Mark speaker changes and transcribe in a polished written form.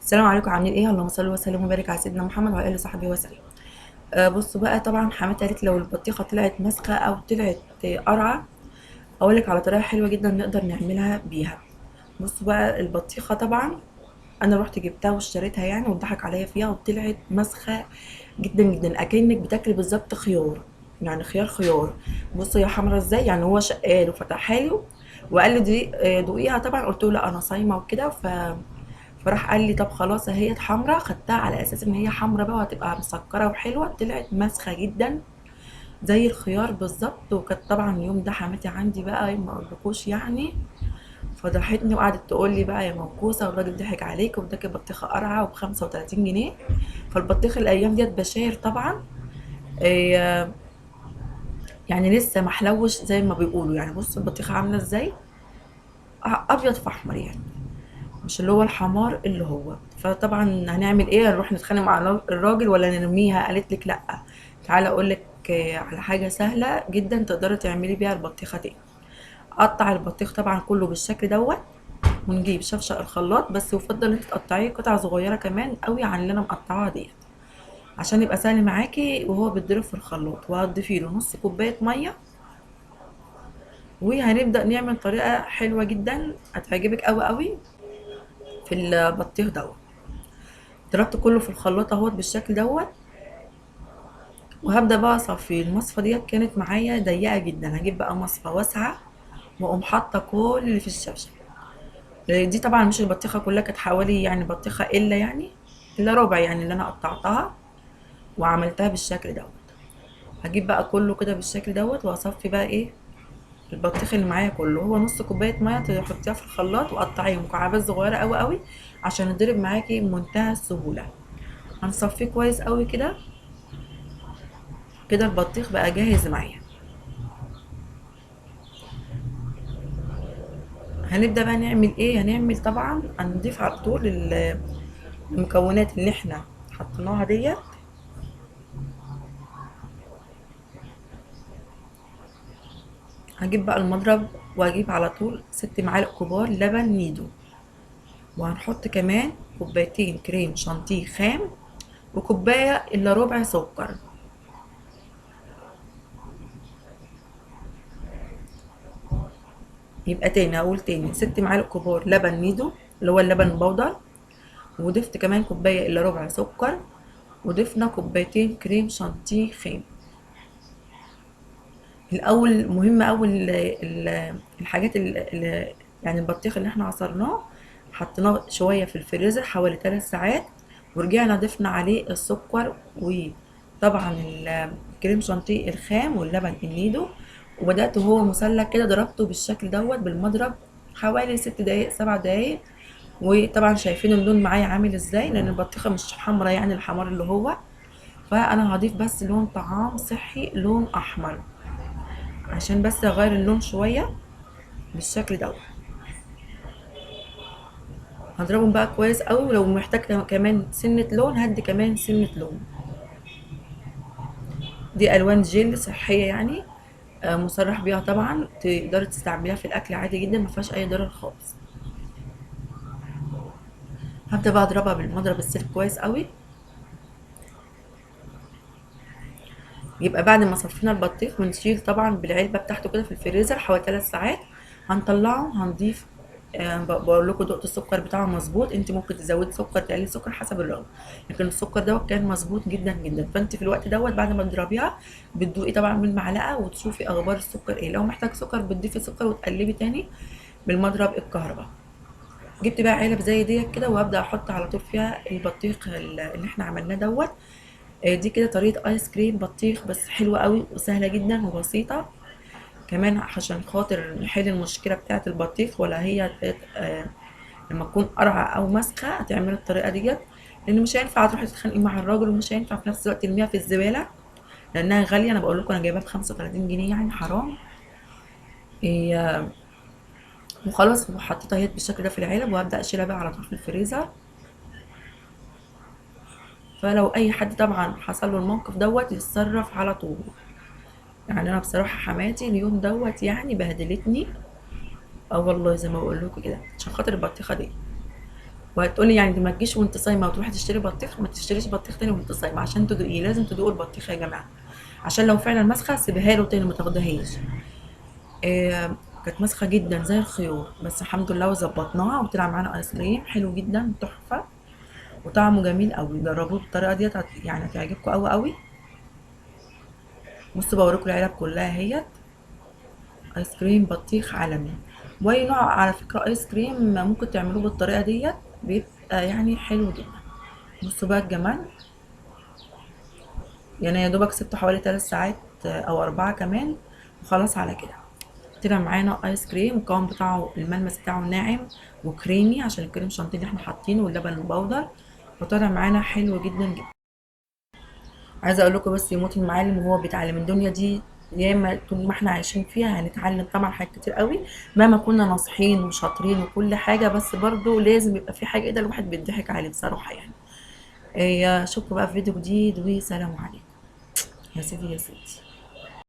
Speaker 1: السلام عليكم، عاملين ايه؟ اللهم صل وسلم وبارك على سيدنا محمد وعلى اله وصحبه وسلم. بصوا بقى، طبعا حماتي قالت لو البطيخه طلعت مسخه او طلعت قرعه اقول لك على طريقه حلوة جدا نقدر نعملها بيها. بصوا بقى، البطيخه طبعا انا رحت جبتها واشتريتها يعني، واتضحك عليا فيها وطلعت مسخه جدا جدا، اكنك بتاكلي بالظبط خيار، يعني خيار خيار. بصوا يا حمرا ازاي، يعني هو شقاله وفتحها لي وقال لي دي دوقيها. طبعا قلت له لا انا صايمه وكده، فراح قال لي طب خلاص اهي حمرا. خدتها على اساس ان هي حمرا بقى وهتبقى مسكره وحلوه، طلعت مسخه جدا زي الخيار بالظبط. وكانت طبعا اليوم ده حماتي عندي بقى ما اقولكوش يعني، فضحتني وقعدت تقول لي بقى يا موكوسه والراجل ضحك عليك واداكي بطيخه قرعه وب 35 جنيه. فالبطيخ الايام ديت بشاير طبعا، إيه يعني لسه محلوش زي ما بيقولوا يعني. بصوا البطيخه عامله ازاي، ابيض في احمر يعني، مش اللي هو الحمار اللي هو. فطبعا هنعمل ايه؟ هنروح نتخانق مع الراجل ولا نرميها؟ قالت لك لا، تعالى اقول لك على حاجة سهلة جدا تقدري تعملي بيها البطيخه دي. قطع البطيخ طبعا كله بالشكل دوت، ونجيب شفشق الخلاط، بس يفضل انت تقطعيه قطع صغيرة كمان قوي عن اللي انا مقطعاها ديت عشان يبقى سهل معاكي وهو بيتضرب في الخلاط. وهتضيفي له نص كوباية مية، وهنبدا نعمل طريقه حلوة جدا هتعجبك قوي قوي في البطيخ دوت. ضربت كله في الخلاط اهوت بالشكل دوت، وهبدا بقى اصفي. المصفى ديت كانت معايا ضيقه جدا، هجيب بقى مصفى واسعة واقوم حاطه كل اللي في الشفشه دي. طبعا مش البطيخه كلها، كانت حوالي يعني بطيخه الا يعني الا ربع يعني اللي انا قطعتها وعملتها بالشكل دوت. هجيب بقى كله كده بالشكل دوت واصفي بقى ايه البطيخ اللي معايا كله. هو نص كوباية مية تحطيها في الخلاط وقطعيه مكعبات صغيرة قوي قوي عشان يتضرب معاكي بمنتهى السهولة. هنصفيه كويس قوي كده كده. البطيخ بقى جاهز معايا. هنبدا بقى نعمل ايه؟ هنعمل طبعا هنضيف على طول المكونات اللي احنا حطيناها ديت. هجيب بقى المضرب واجيب على طول 6 معالق كبار لبن نيدو، وهنحط كمان كوبايتين كريم شانتيه خام وكوبايه الا ربع سكر. يبقى تاني هقول تاني 6 معالق كبار لبن نيدو اللي هو اللبن البودر، وضفت كمان كوباية الا ربع سكر، وضفنا كوبايتين كريم شانتيه خام. الاول مهم اول الحاجات يعني البطيخ اللي احنا عصرناه حطيناه شوية في الفريزر حوالي 3 ساعات، ورجعنا ضفنا عليه السكر وطبعا الكريم شانتيه الخام واللبن النيدو، وبدات وهو مسلك كده ضربته بالشكل دوت بالمضرب حوالي 6 دقايق 7 دقايق. وطبعا شايفين اللون معايا عامل ازاي لان البطيخه مش حمرا يعني الحمار اللي هو، فانا هضيف بس لون طعام صحي لون احمر عشان بس اغير اللون شوية بالشكل دوت. هضربهم بقى كويس قوي، ولو محتاج كمان سنة لون هدي كمان سنة لون. دي الوان جيل صحية يعني، مصرح بيها طبعا، تقدري تستعمليها في الاكل عادي جدا ما فيهاش اي ضرر خالص. هبدا بقى اضربها بالمضرب السلك كويس قوي. يبقى بعد ما صفينا البطيخ بنشيل طبعا بالعلبه بتاعته كده في الفريزر حوالي 3 ساعات، هنطلعه هنضيف، بقول لكم دقت السكر بتاعه مظبوط، انت ممكن تزودي سكر تقللي سكر حسب الرغبة، لكن السكر دوت كان مظبوط جدا جدا. فانت في الوقت دوت بعد ما تضربيها بتدوقي طبعا بالمعلقه وتشوفي اخبار السكر ايه، لو محتاج سكر بتضيفي سكر وتقلبي تاني بالمضرب الكهرباء. جبت بقى علب زي ديت كده وهبدا احط على طول فيها البطيخ اللي احنا عملناه دوت. دي كده طريقه ايس كريم بطيخ بس حلوة قوي وسهلة جدا وبسيطة كمان عشان خاطر نحل المشكلة بتاعه البطيخ، ولا هي لما تكون قرعه او مسخه هتعملي الطريقة ديت، لان مش هينفع تروحي تتخانقي مع الراجل، ومش هينفع في نفس الوقت ترميها في الزبالة لانها غالية. انا بقول لكم انا جايباها ب 35 جنيه يعني حرام. وخلاص وحطيتها اهي بالشكل ده في العلب، وهبدا اشيلها بقى على طول في الفريزر. فلو اي حد طبعا حصل له الموقف دوت يتصرف على طول. انا بصراحة حماتي اليوم دوت بهدلتني، والله زي ما بقول لكم كده عشان خاطر البطيخه دي. وهتقولي يعني دي ما تجيش وانت صايمه وتروحي تشتري بطيخ، ما تشتريش بطيخ تاني وانت صايمه عشان تدوقيه. لازم تدوقوا البطيخ يا جماعة، عشان لو فعلا مسخه سيبيها له تاني ما تاخدهاش. كانت مسخه جدا زي الخيار، بس الحمد لله وظبطناها وطلع معانا ايس كريم حلو جدا تحفة وطعمه جميل قوي. جربوه بالطريقة ديت يعني هتعجبكم قوي قوي. بصوا بوريكم العلب كلها اهيت. ايس كريم بطيخ عالمي، واي نوع على فكرة ايس كريم ممكن تعملوه بالطريقة ديت بيبقى يعني حلو جدا. بصوا بقى الجمال، يعني يا دوبك سبته حوالي 3 ساعات او 4 كمان وخلاص على كده. طلع معانا ايس كريم القوام بتاعه الملمس بتاعه ناعم وكريمي عشان الكريم شانتيه اللي احنا حاطينه واللبن البودر، فطلع معانا حلو جدا جدا. عايزه اقول لكم بس يموت المعلم وهو بيتعلم. الدنيا دي ياما طول ما احنا عايشين فيها هنتعلم طبعا حاجات كتير قوي، مهما كنا ناصحين وشاطرين وكل حاجة، بس برضو لازم يبقى في حاجة كده الواحد بيضحك عليه بصراحة يعني. اشوفكم بقى في فيديو جديد، وسلام عليكم يا سيدي يا سيدي.